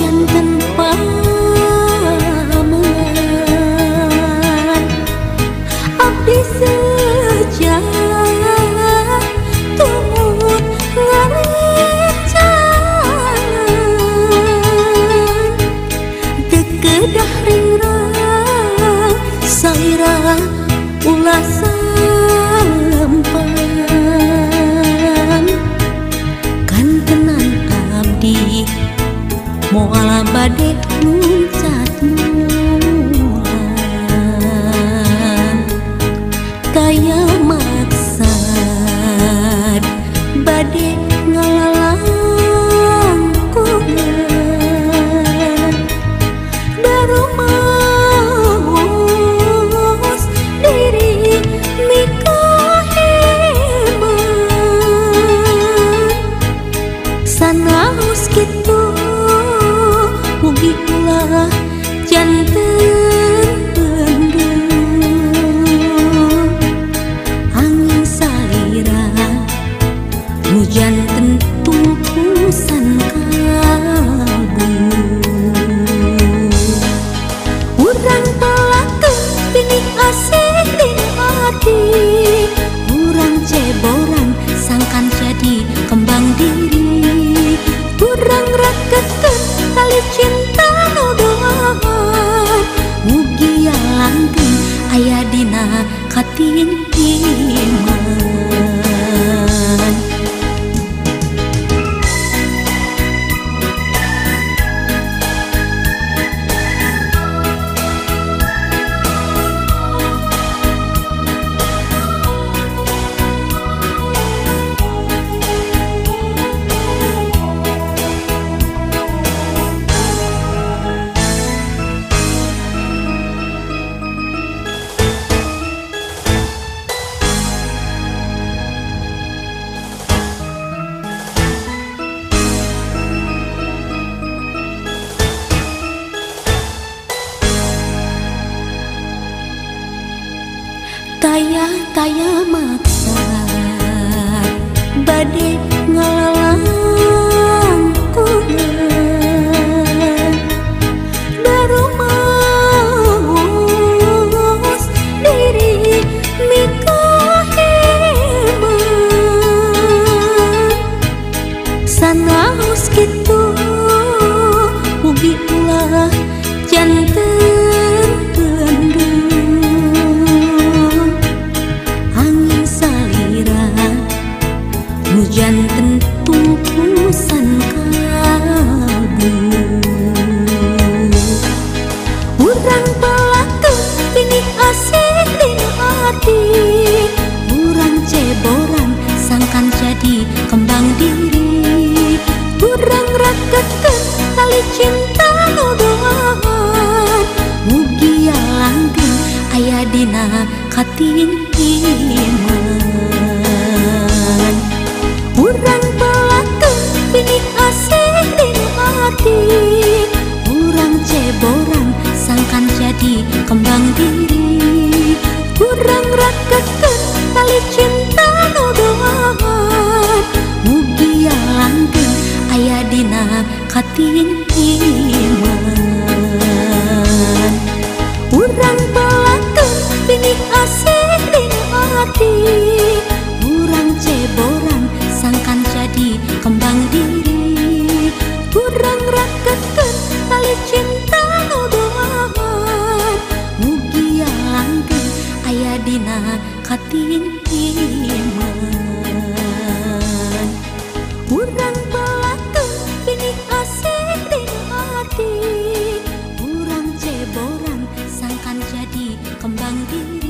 janten paman abdi sejak tumut ngarencangan teu kedah ringrang salira ulah sampan kantenan abdi moal bade luncat mulan kaya maksad bade ngalalangkungan darumaos diri mikaheman sanaos kitu mugi ulah janten bendung angin salira nu janten tungkusan kalbu urang palakeun pinih asih dina ati urang ceboran sangkan jadi kembang diri urang raketkeun tali cinta nu doahan mugia langgeng aya dina katintiman. Taya-taya maksad bade ngalalangkungan darumaos diri mikaheman sanaos kitu mugi ulah janten bendung angin salira nu janten tungkusan kalbu urang palakeun pinih asih dina ati urang ceboran sangkan jadi kembang diri urang raketkeun tali cinta nu doahan mugia langgeng aya dina katintiman urang palakeun pinih asih dina ati urang ceboran sangkan jadi kembang diri urang raketkeun tali cinta nu doahan mugia langgeng aya dina katintiman urang palakeun pinih asih dina ati urang ceboran sangkan jadi kembang diri urang raketkeun tali cinta nu doahan mugia langgeng aya dina katintiman urang palakeun pinih asih dina ati urang ceboran sangkan jadi kembang diri.